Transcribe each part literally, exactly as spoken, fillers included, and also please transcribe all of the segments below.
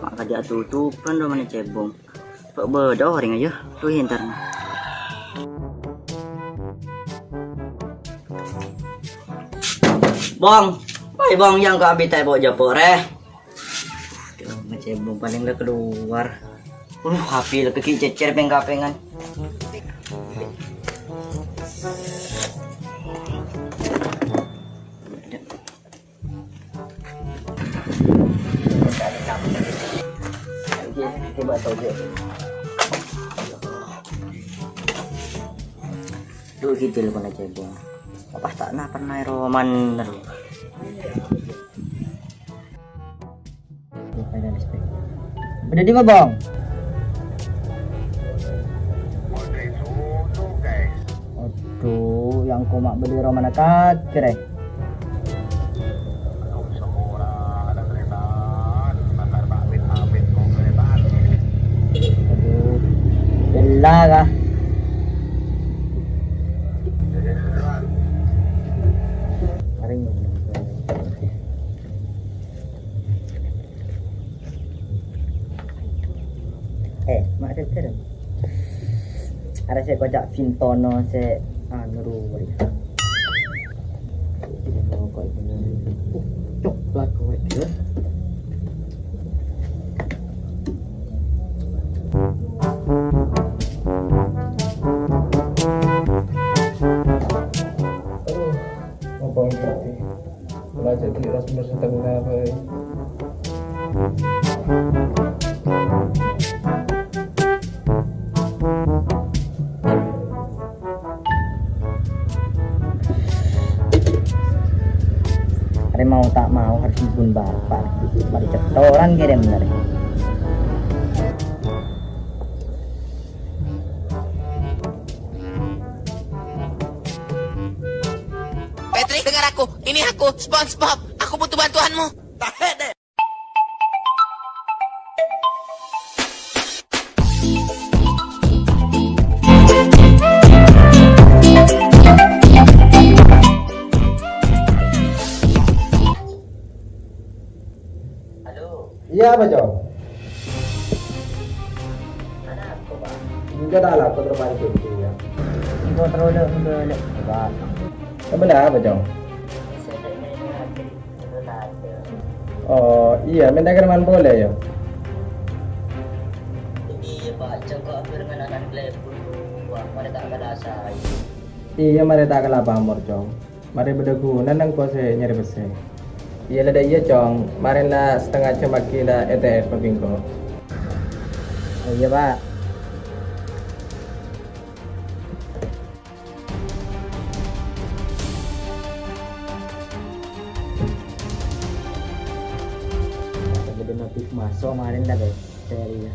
Ma' kadhi' atutupan romana cèbong. Bâ' bâdâ orèng, ayo, tuwi entarna. Bong, ayo, Bong, yang kok abit ae po' japo' rè. Aduh, ma' cèbong palèng la kalowar. Uh, H P la ghi' cècèr pèng-kapèngan. Coba tau je. Duh, gitu lho, kena cebong. Apa tak na pernah roman terus. Bâdâ di ma, Bong? Aduh, yang koma bâdâ romana kakè, rè. Aduh, bella kah? Paling. Eh, mak dek-dek. Arè sè kocak Vintono sè anu ru. Coklat kowe. Aduh, ngobong gitu. Lah, jadi ras bener setengah bae. Arè mau tak mau harus nyebun bapak. Mari cetoran kèrèm arè. Patrick, dengar aku. Ini aku, SpongeBob. Aku butuh bantuanmu. Halo. Iya, apa, Cong? Ada apa, Pak? Enggak ada apa, terbantu, ya. Ibu terus udah, udah, udah, Pak. Sebelah apa, Cong? Saya tak main lagi, terus aja. Oh, iya, minta kiriman bola, ya? Iya, Pak, Cong, kok hampir main akan telepon, Pak, mana tak ada saya. Iya, mare ta' kala pamor, Cong. Mare bâdâ ghuna nangko sè nyarè pèssè. Iyâ la dâ' iyâ, Cong. Marèna satengnga jhâm aghi la E T F mabingko. Oh iyâ, Pak. Bâdâ notif maso' marèn la, guys. Seri ya.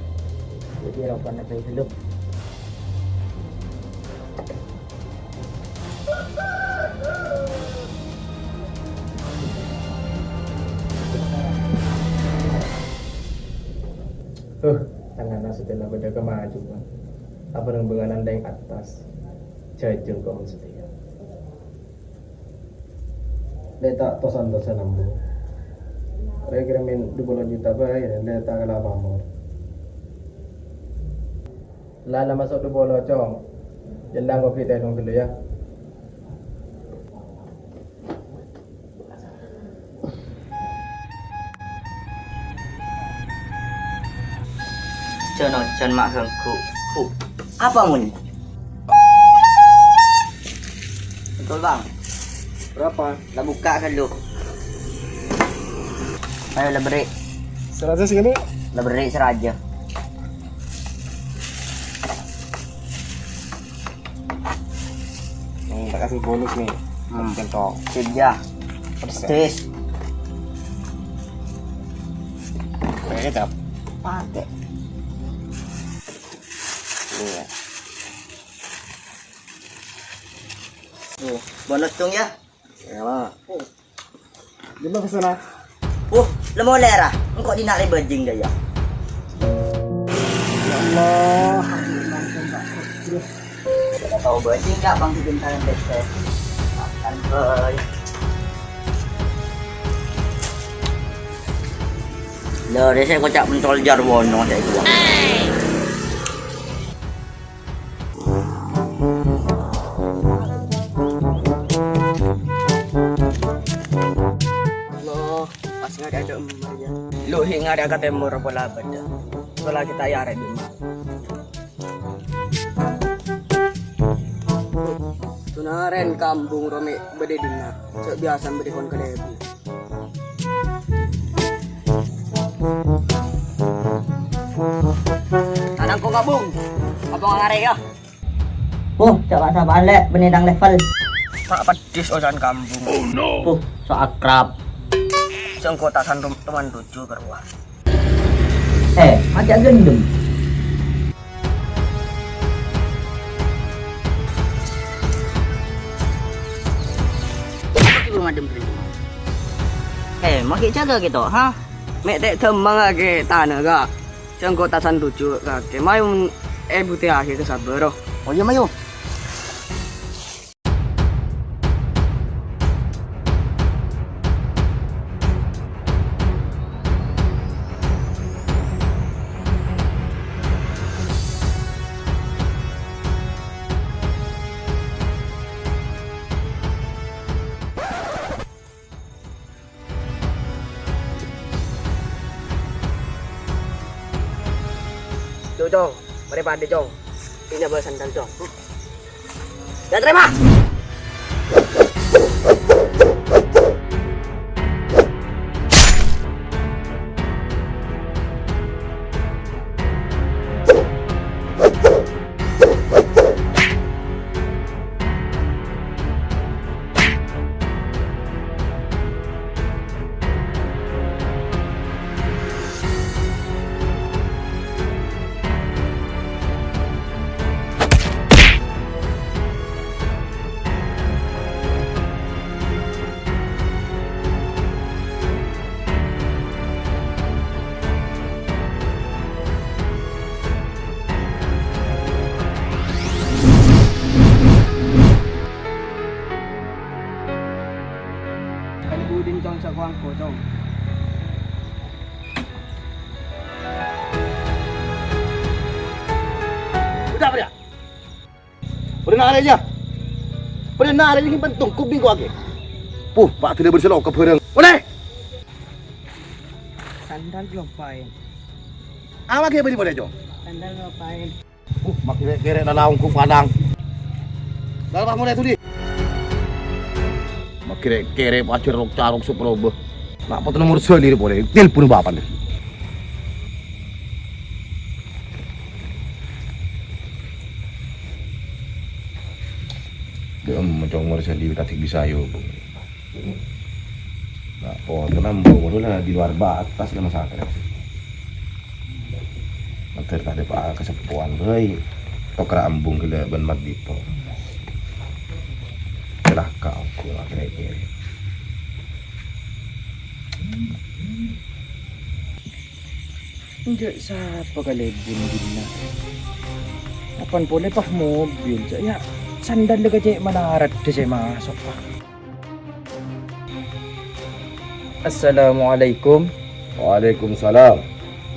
Jadi rokokan apa itu, Dok? Huh, tangana sadhâjâna padhâ kamajuan. Abhâreng bânganan dâ' attas. Jhâjhâng kaulâ sadhâjâ. Lè' ta' tosan-tosan ambu. Rè kèrèmèn dupolo juta bhâi, lè' ta' kala pamor. La, la maso' dupolo, Cong. Jhâlân kopi tèdung ghâllu, yâ. Jhân, jhân ma' ganggu. Huh. Apa mon? Betul, Bang. Berapa? La bukka' ghâllu. Ayo, la berri'. Sè rajâ sè ghâllu. La berri' sè rajâ. Nih, tak kasih bonus nih. Hmm. Contoh. Sip, yâ. Pedes. Pedes. Kayak kecap. Pakai. Iya. Tuh, bonus, Cung, yâ. Ella. Jumlah pesanan. Uh, la molè ra. Engko' dinna' rè bajing dâ' iyâ. Ya Allah. Kita tahu bajing nggak, Bang, di bintang tete. Makan, boy. Lho, rèya sè koca' pentol jarwono sè ghuwa. Lo, pas ngadhep Maria. Lo, hi ngadhep ka tèmor pola bâdâ. Sola kita ya arè dimma. Tunaren kambung rowa mè' bâdâ è dinna', cè' biyasana bâdâ kon kalèbun. Tanang ko kambung, apa ngarè ya? Oh, cak sapa lè', bânnè tang level. Tak pedis ocan kambung. Oh, so akrab. Sengko tasan rum-, teman tuju keluar. Eh, macak gendem. Eh, makè jaga gitu, ha? Mè' tè' demmang aghi tana, Kak. Sengko tasan tuju, Kak. Mayu, eh, bute aghi ke sabar, oh. Oh, iya, mayu. Yo, Cong. Mari pade, Cong. Ini abah sandal, Cong. Ya, terima. Kan budin, Cong, sakoangko, Cong. Udah, udah. Udah narè, ya. Udah narè, ini pentung kuping gua lagi. Puh, Pak, tidak berseloka bareng. Udah. Sandal lupain. Apa kayak beri pada, Cong? Sandal lupain. Uh, makkèrè-kèrè nalaong ku panang. Lah, Pak, mulai tadi. Makkèrè-kèrè pajhâr rok-carok saproba. Nak potona nomor sali polè, telepon bapakna. Dia mencong nomor sali tadi bisa yo, Bu. Nah, oh, tenang, Bu, lu lah di luar batas lah, Mas Akres. Mater tadi Pak Kasepuan, hei, tokra ambung gila ban Mat Dito. Celaka aku lah kira-kira. Enjak sapa kalèbun dinna'? Apan polè pas mobil, cak ya sandal kecek malarat deh saya masuk, Pak. Assalamualaikum. Waalaikumsalam.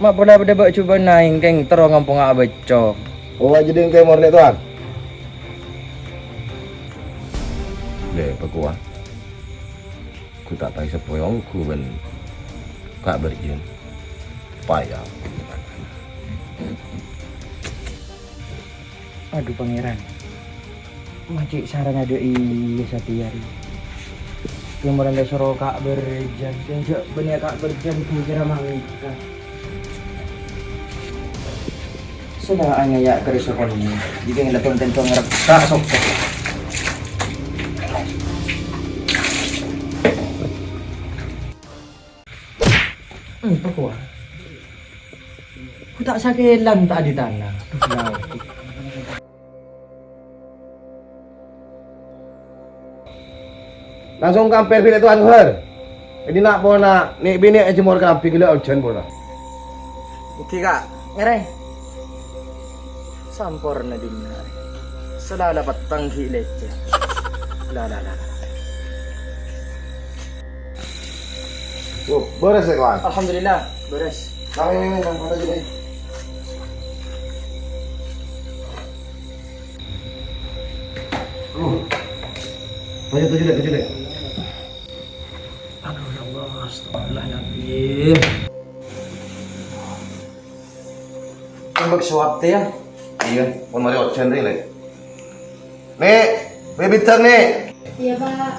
Ma' pola padâ bâ' jhubâ' naèng, kèng terro ngampong abâcco. Oh, jadi engke morne, Tuan. Le, pakowa. Ku ta' paè sepoyongku bân Ka' Berjen. Paya. Adhu, Pangèran. Maci' sareng adâ' iyâ satèya rè. Kèng mon la soro Ka' Berjen, kèng jhâ' bânnè Ka' Berjen kèra mangka. Sala anyaya' ka risokonna, jhâ' kèng la ton-tento ngarep ka' sokko. Ento kowa. Ku ta' sakelan ta' aditana. Duh, la. Langsung kampèr bilâ Tuan Kohar. È dinna' pona nè'-binè' èjemmor kalambhi ghellâ' ojhân pona. Oke, Ka'. Ngèrèng. Samporna dinna'. Salala petteng ghi' lècèr. La, la, la, la. Oh, bârâs yâ, Kawan? Alhamdulillah. Beres. Ayo, ayo, ayo, ayo, ayo, ayo. Aduh. Ayo, tuju, Lè', tuju, Lè'. Aduh, ya Allah, astagfirullahaladzim. Tembak suap teh ya? Iyâ, pon marè ojhân rè, Lè'. Nè', bâbidhâng, Nè'. Iyâ, Pak.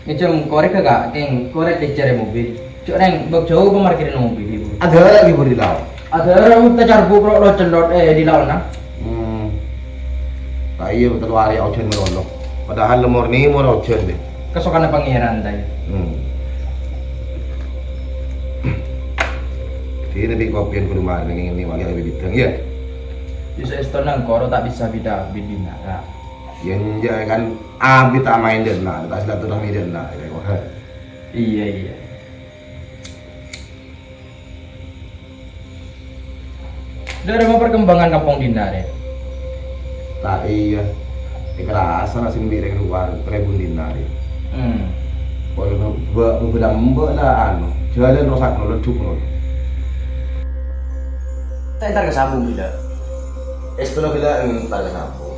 Ngènjhâm korèk, Kak, kèng korèk dâri mobil. Cok, Neng, bâk jhâu pamarkirana mobil, Ibu. Adâ' lagi, Bu, di laon. Adâ' rè, ta' carbuk ro' lo cellot, eh, di laon, nah. Hmm. Ta' iyâ, terlalu hari ojhân malolo. Padahal lemor ni mor ojhân, deh. Kasokanna Pangèran, ta' iyâ? Hmm. Dina bi' kopiyan kudu marè neng ini, wali lebih bidang, ya? Bisa èstona engko' ro ta' bisa bidhâ bidina, Kak. Ya, enjâ' kan, abit ta' maèn dâ' enna', ta' silaturahmi dâ' enna', ya, kok. Iyâ, iyâ. Dâ' remma perkembangan kampong dinna' rè? Ta' iyâ. Èkarasa na' sè embi' rèng lowar, trèbun dinna' rè. Hmm. Polana bâ-, bâbâlâ emba' la anu, jhâlân rosak no, ledhuk no. Ta' entar ka sabung, Bida. Èstona ghellâ' entar ka sabung.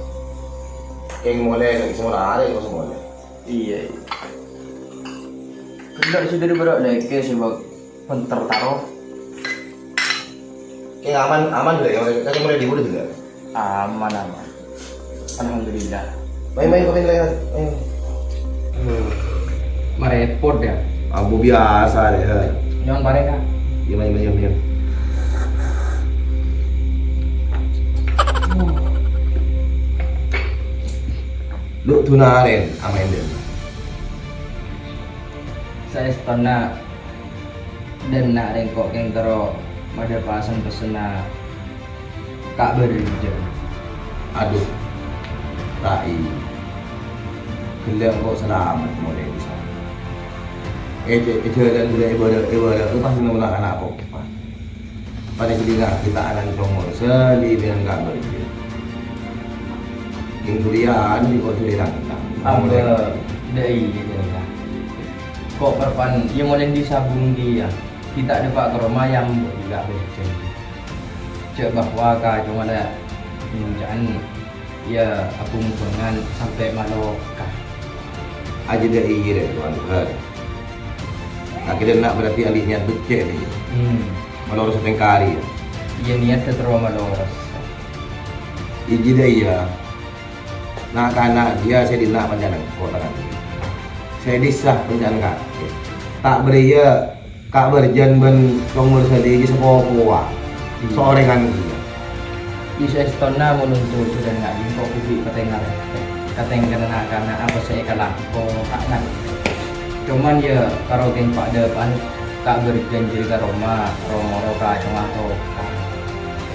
Kèng molè, kèng sè molè arè, kèng sè molè. Iyâ, iyâ. Ghellâ' sè dâri bârâ' lèkè sè bâ-, bhenter taro. Kèng aman, aman, Bida, ya? Kakè mulai di budi, Bida? Aman, aman. Alhamdulillah. Main, main, main, main, main. Hmm. Marèpot, ya? Ambu biasa, ya. Nyo'on parèng, Kak. Iyâ, main, main, main. Lu' dunaren, amain dâ'. Saèstona dâ' enna' rèng ko' kèng terro madhâpa sen-pessenna Ka' Bârjâ. Adhu, ta' iyâ. Ghellâ' engko' salamet molè dâri sana. È, è, è jhâlân ghellâ' è bârâ', è bârâ' pas nèng na'-kana' apa. Panèka dingngaghi ta' ana' congol, salibiyan Ka' Bârjâ. Kèng ghuliyân, dhi' ko' ghuliyân. Abâ, dâ' iyâ, dâ' iyâ. Ko' parpan, iyâ molè dhi' sabung dhi', yâ. Kita dâpa' ka roma, yâ, ambu dhi' Ka' Bârjâ. Jhâ' bahwa ka congol, yâ, nyonjhân. Iyâ, abhung-bhungan sampè' maloka. Ajâ dâ' iyâ, rè, Tuan, Tuhan. Akhirnya na' berarti andi' niat beccè', rè. Hmm. Maloros tèngka arè, yâ? Iyâ, niat terro maloros. Iyâ, dâ' iyâ. Na'-kana' jiyâ sè dinna' pancana kotha kan. Sè dissa pancana kakè. Ta' bâriyâ Ka' Bârjâ bân Cong Mursali jiyâ sapopowa. Hmm. Saorèngan kèya. Iyâ saèstona mon onto' jhughân ngajhi engko' ghi' patènga rèspèk. Katèngkana na'-kana' apa sè èkalako, ta' ngartè. Coma, yâ, karo kèng pa'-dâpa'an Ka' Bârjâ jiyâ ka roma, ro-moro ka cong atoka.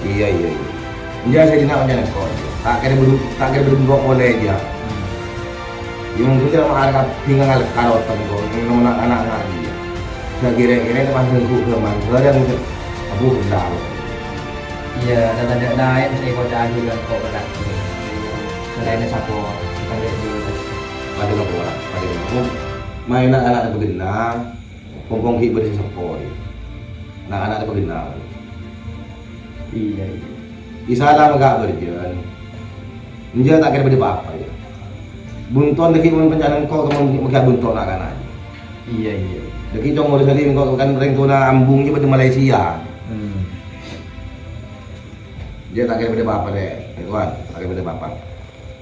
Iyâ, iyâ, iyâ. Enjâ' sè dinna' pancana engko'. Ta' kèra buru, ta' kèra buru engko' polè, jiyâ. Hmm. Iyâ, mungkin jiyâ ma' arèya kabinga ngalèkar otang ko, neng na'-kana' ngajhi, yâ. Sakèra-kèra pas nenggu gâman, bârâng sè abu gendal. Iyâ, tadâ' laèn sè èkoca'aghi engko' ka kakè. Salaènna sapo, tadâ' dulu. Padâ ngapora, padâ ngapora. Maèna ana' paghenna, pompong ghi' bâdâ sè seppo, yâ. Na'-kana' paghenna. Iyâ, iyâ. Isana mangka bârjân. Enjâ' ta' kèra bâdâ pa-apa, yâ. Bunton dâggi' mon pancana engko' mon mèghâ bunton na'-kana'. Iyâ, iyâ. Dâggi' cong ngurus dâri engko' kan rèng towana ambung jiyâ bâdâ Malaysia. Hmm. Enjâ' ta' kèra bâdâ pa-apa, Dek. Rèng towana, ta' kèra bâdâ pa-apa.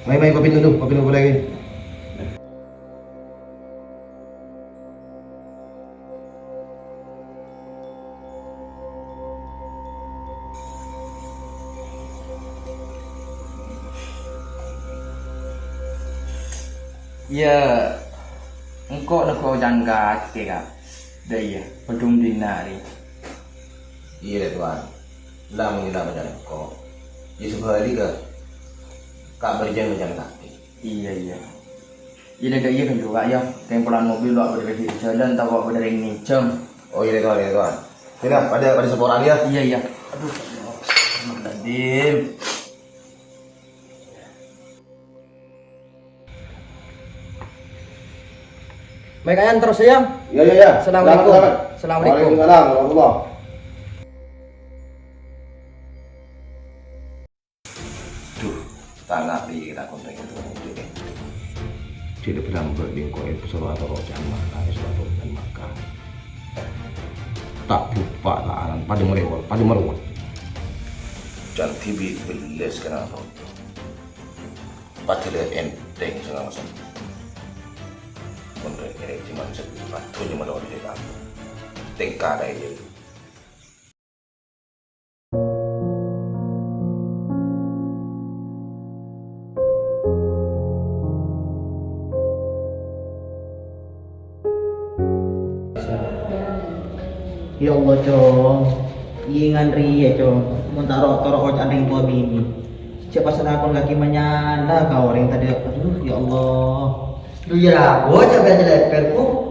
Mai, mai, kopi dulu, kopi dulu lagi. Iyâ, engko' neggu' oca'na kakè, Ka'. Dâ' iyâ, bâdhung dinna' rè. Iyâ, Rè Towan. La mon ghi' la bâdâ engko'. Iyâ, sabhâligghâ. Ka' bârjân bâdâ kakè. Iyâ, iyâ. Iyâ, dâ' iyâ ghâllu, Ka', yâ. Kèng polana mobil, Ka', bâdâ rèng jhâlân, tako' bâdâ rèng ngènjhâm. Oh, iyâ, Rè Towan, Rè Towan. Ghânèka, padâ, padâ saporana, yâ? Iyâ, iyâ. Aduh, astagfirullahaladzim. Mai ka'an terros, yâ. Iyâ, iyâ, iyâ. Assalamualaikum. Selamat, selamat. Assalamualaikum. Waalaikumsalam warahmatullah. Duh, tana piye ta' kontèng itu, Cek? Cek, lambâ' bengko itu suruh atoro' jamaah, suruh atoro' jamaah. Ta' bupa, ta' aran, padâ marèwal, padâ marowat. Jhân dhibi' bellas kenapa? Padâ la ènthèng sè ngaosa. Mon rè-, rè-, cuma sè padâ nyamana oleh kamu. Tèngka ta' iyâ. Ya Allah, Cong. Iyâ, ngan rèya, Cong. Mon ta' ro'-toro' oca'na rèng towa binè'. Jhâ' pas lakon kakè manyala ka orèng tadâ'. Aduh, ya Allah. Duh, iyâ, rabu, jhâ' bâjâ lèpèr, Bu.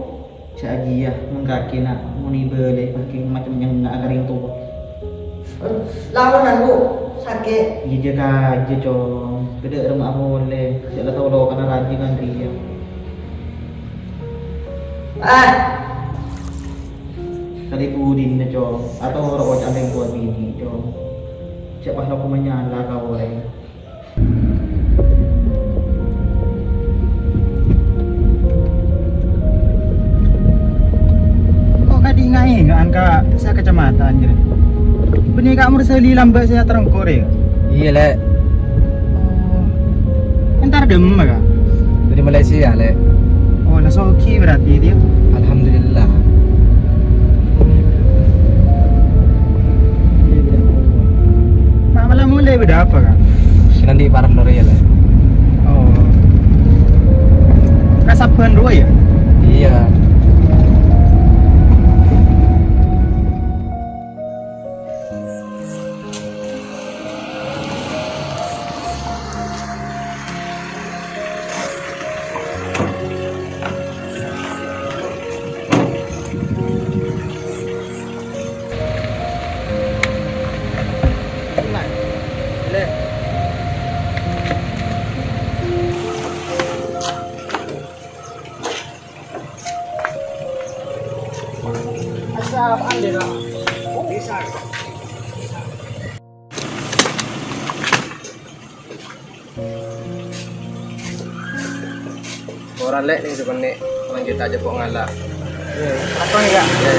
Jhâ' ajiyâ, mon kakè na', mon èbâlâi, kakè macem nyengnga' ka rèng towa. Laonan, Bu, sakè'. Iyâ, jhâ' kajâ, Cong. Bâdâ rèmma'a polè. Jhâ' la tao lokana rajâ kan rèya. Ah! Kalè budina, Cong. Atoro' oca'na rèng towa binè', Cong. Jhâ' pas lakon manyala ka orèng. Kok kadhi nga'-enga'an ka sa-, kacamatan, jârèya? Bânnè Ka' Mursali lambâ' sè atarèngko rè, yâ? Iyâ, Lè'. Oh. Entar dâmma, Ka'? Dâri Malaysia, Lè'. Oh, la soghi berarti, yâ? Alhamdulillah. Ma' mala molè bâdâ apa, Ka'? Sè nanti parlo rèya, Lè'. Oh. Kasabbhân rowa, yâ? Iyâ. Ora lè' nèng sè bânnè, lanjut aja kok ngala'. Iyâ, apa enggak? Iyâ.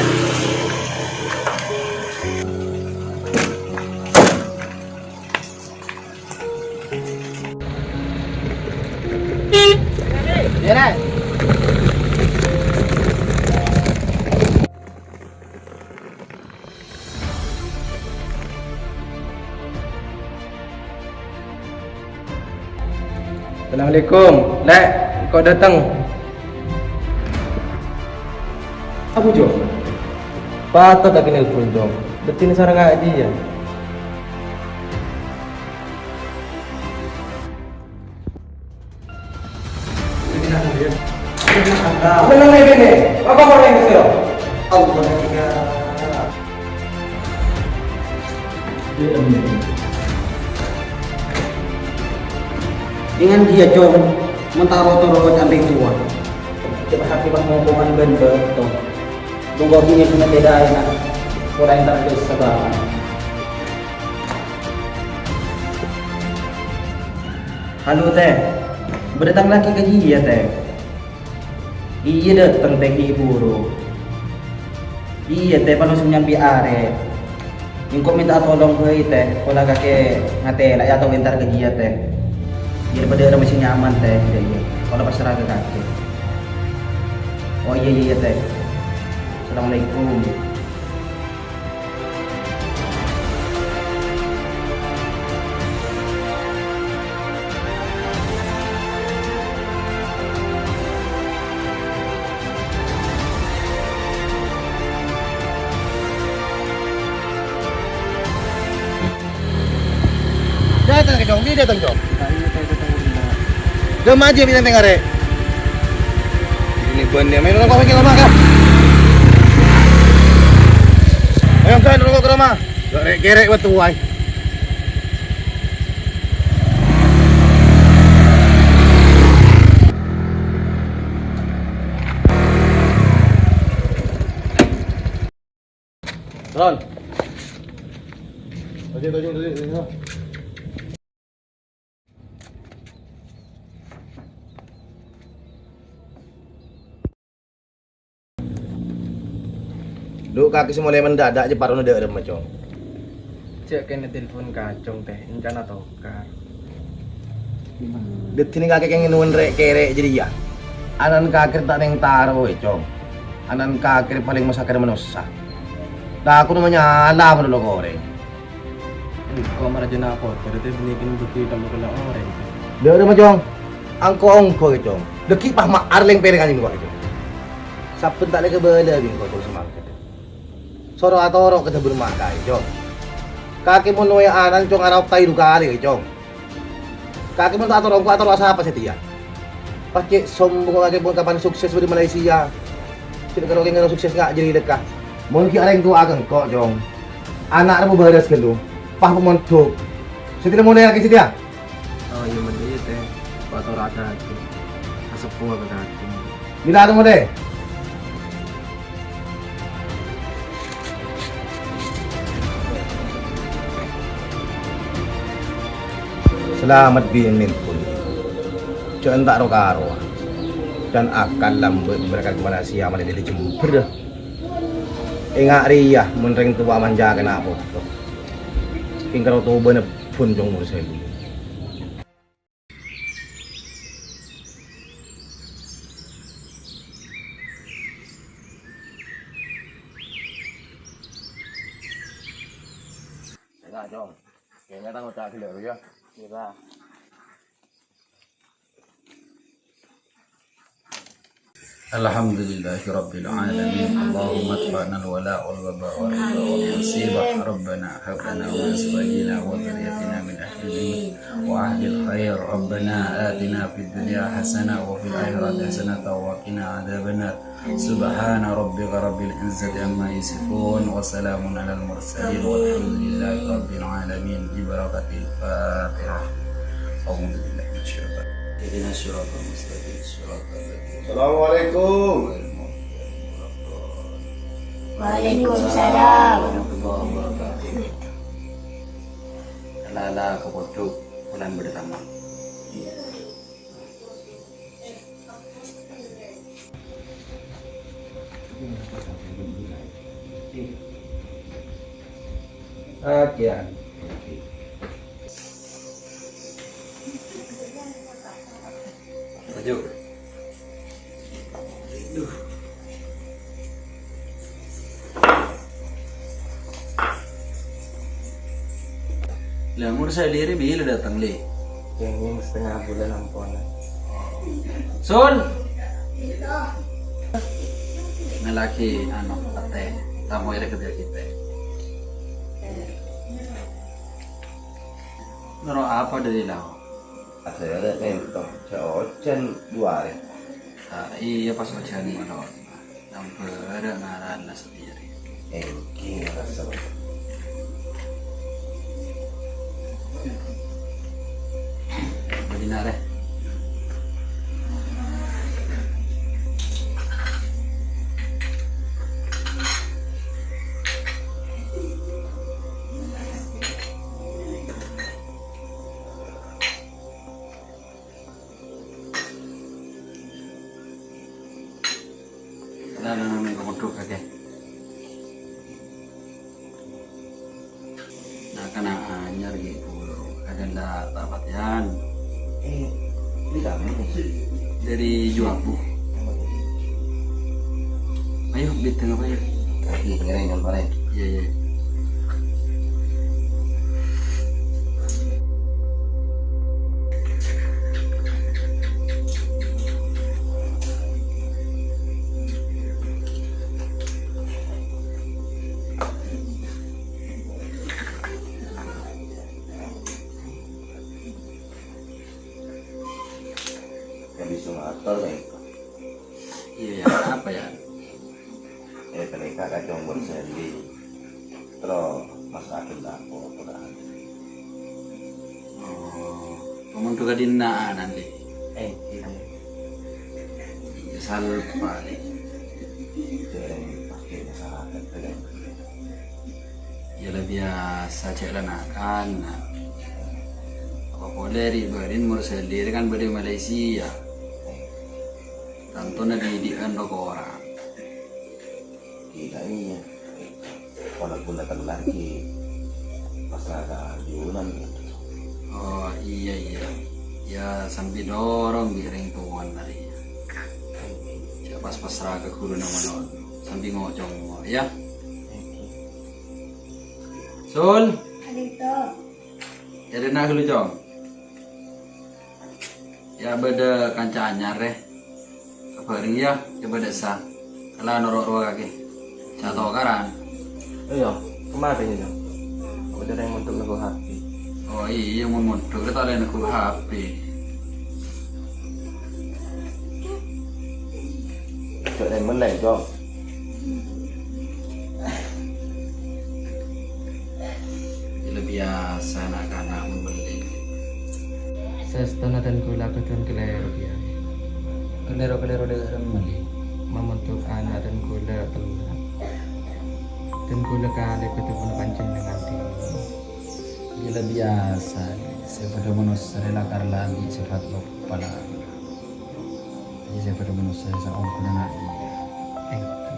Iyâ, Lè'. Assalamualaikum. Lè', engko' dâteng. Abu, Jo. Patot lagi nelpon, Jo. Bettine sareng ajiyâ. Menang, ya. Menang, ya, Bene. Apa mau yang kesel? Allah, ya. Dengan dia, Cong, mon ta' ro'-toro' can rèng towa. Coba hati pas ngomongan ben betul. Tunggu gini, cuma beda enak. Kurang tak ada sabar. Halo, Tè. Bâdâ tang lakè ka jiyâ, Tè? Iyâ, dâteng, Tè, ghi' buru. Iyâ, Tè, pas langsung nyambi arè. Engko' mènta'a tolong bhâi, Tè. Pola kakè ngatela' ya atau entar ka jiyâ, Tè. Biar bâdâ rèma sè nyaman, Tè. Iyâ, iyâ. Pola pasrah ka kakè. Oh, iyâ, iyâ, iyâ, Tè. Assalamualaikum. Dâteng, Cong. Bi' dâteng, Cong. Dâmma jiyâ bi' dâteng arè. Ini bân ya, main rokok lagi lama, Kak. Ayo, Kak, rokok ke rumah. Gak rek-kerek betul, ay. Ron. Tadi, tadi, tadi, tadi. Dhu, kakè sè molaè mendadak jhâ' parona dâ'remma, Cong. Jhâ' kènè telpon ka Cong, tè, èncana tokar. Dhâddhina kakè kèngèng nowon rè'-kèrè' jârèya. Ana'na kakè ta' nèng taroè, Cong. Ana'na kakè palèng masakkè manossa. Tako' manyala malolo ka orèng. Engko' marajana apa? Berarti bânnè kèng budi tello kella orèng. Dâ'remma, Cong. Angko-ongko, Cong. Dhâggi' pas ma'ar lèng-pèlèng anjing kok, Cong. Sabbhân ta' lè kabâlâ bi' engko', Cong, samangkèn. Soro atoro' ka dhâbuna ma' kaè, Cong. Kakè mon nowè ana'na, Cong, araop taè du kalè, Cong. Kakè mon ta' atoro' engko', atoro' sapa satèya? Pas cè' sombong kakè pon kapan sukses bâdâ Malaysia. Cè' karo kèng karo sukses nga' jârèya lèkka. Mon ghi' arèng towa ka engko', Cong. Ana' rèmmo bârâs ghâllu. Pas pamondhuk. Satèya molaè kakè satèya. Oh, iyâ, mon iyâ, tè. Kok atorra kakè. Aseppo ka kakè. Mila tong, Tè. Salamet bi' ènèng pon. Jhâ' enta' ro-karowa. Dan akal lambâ' bârâkkat Malaysia malè dâri jembhârrâ. Enga' rèya, mon rèng towa manja kèna apa? Kèng karo tobâna bhun, Cong Mursali. Enga', Cong. Kènè' ta' ngoca' ghellâ' rowa, yâ. Iyâ, Pak. الحمد لله رب العالمين. اللهم ادفعنا الولاء والوباء والربا والمصيبة. ربنا هب لنا من أزواجنا وذرياتنا من أهل الخير. ربنا آتنا في الدنيا حسنة وفي الآخرة حسنة وقنا عذاب النار. سبحان ربك رب العزة عما يصفون وسلام على المرسلين والحمد لله رب العالمين. ببركة الفاتحة. أعوذ بالله من الشيطان. اهدنا الصراط المستقيم. السلام عليكم. Waalaikumsalam. Warahmatullahi wabarakatuh. Lala ka pondhuk, polana bâdâ tamu. Oke, ya. Maju. Duh. Lah, Mursali rèya bilâ dâteng, Lè? Kèngèng setengah bulan ampon. Sun! Nalakè, anu, patè. Tamoy rèya kèya kitè. Noro' apa dâri lao'? Asalla kento, jhâ' ojhân duwâ arè. Ah, iyâ, pas ojhân mano. Nambârâ ngarana satèya rè. Èngghi, rassa. Bâdina rè. Lah, lah, lah, mèngko mondhuk kakè. Nah, kana' anyar ghi' buru. Kadhâng la ta' patèyan. Eh, ini kamu nih. Dâri Juwabu. Ayo, bidang apa ya? Lagi ngereng kan, Pak. Iya, iya. Kan bisa ngatur, kan? Iya, ya. Apa ya? Eh, panèka kacong buat Sally. Terus Mas Agil lapor ke Pak Agil. Oh, ngomong juga dinna nanti. Eh, iya. Iya, salpa nih. Itu yang pakai masyarakat, kan? Iyâ la biyasa cè' la na'-kana'. Apa polè ri'-bâri'na Mursali kan bâdâ è Malaysia. Tantona didi'ân roko'na. Ghi' ta' iyâ. Walaupun la kellar ghi' pasra ka ajunan. Oh, iyâ, iyâ. Iyâ, sambi dhorong bi' rèng towana rèya. Jhâ' pas-pasra ka ghuruna malolo. Sambi ngo-congo, yâ. Sul. Adinto. Èrèna ghâllu, Cong. Yâ, bâdâ kanca anyar, rè. Kabhâreng, yâ, coba dâ' essa. Kala noro' rowa kakè. Jhâ' tokaran. Iyâ, kemma rèya, Cong? Apa carana mondhuk neggu' H P? Oh, iyâ, mon mondhuk, rè ta' ollè neggu' H P. Cok, rèya mellè, Cong. Iyâ la biyasa na'-kana' mon mellè. Saèstona dân kaulâ bhâdhân kalèro, Bhiyân. Kalèro-kalèro dhâ'ramma, Lè? Mamondhuk ana' dân kaulâ tello'. Dân kaulâ kalè bhâdhân ponapa panjhennengngan, Dhi? Iyâ la biyasa, Lè. Sè bâdâ manossa rè lakar lagghi' sèfat loppa la. Iyâ, sè bâdâ manossa sè saongghuna na' iyâ. Èngghi.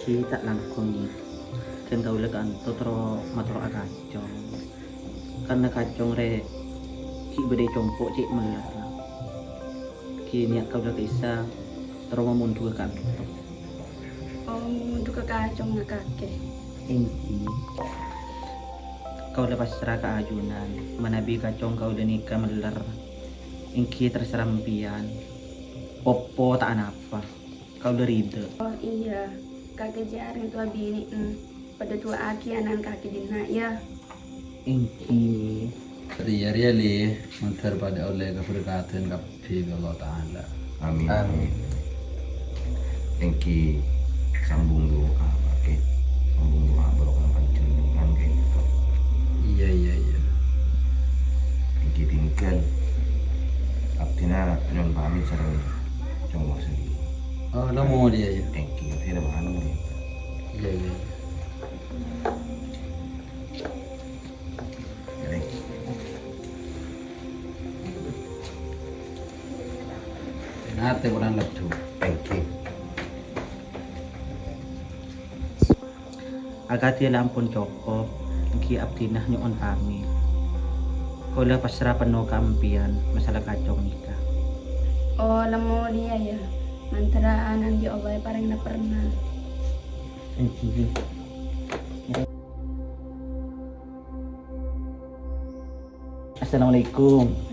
Ghi' ta' langkong, Nyi. Dân kaulâ ka'anto terro matoro'a kacong. Karna kacong rè ghi' bâdâ è compo' cè' mellarra. Ghi' niyat kaulâ ka'issa terro mamondhughâ ka'anto. Oh, mamondhughâ kacong na' kakè? Èngghi. Kaulâ pasra ka ajunan, manabi kacong kaulâ nèka meller, èngghi terserah sampèyan. Popo ta' anapa, kaulâ ridha. Oh iyâ, kakè jhâ' rèng towa binè'en, padâ du'aaghi ana'na kakè dinna', yâ. Èngghi. Rèya, rèya, Lè, mandhâr padâ ollè kaberkadhân kabbhi bi' Allah Ta'ala. Amin. Amin. Èngghi sambung du'a, Kakè. Sambung du'a barokah panjhennengngan, Kakè. Iyâ, iyâ, iyâ. Èngghi tinggal. Abdhina nyo'on pamit sareng Cong Warsudi. Oh, la molè, yâ. Èngghi, abdhina pamit. Iyâ, iyâ. Ènatè kurang lebbi. Èngghi. Akadhi la ampon cokop, èngghi abdhina nyo'on pamit. Kaulâ pasra penno ka empèyan masalah kacong nèka. Oh, la molèya, yâ. Mandhâr ana'na bi' Allah èparèngana perna. Èngghi. Assalamualaikum.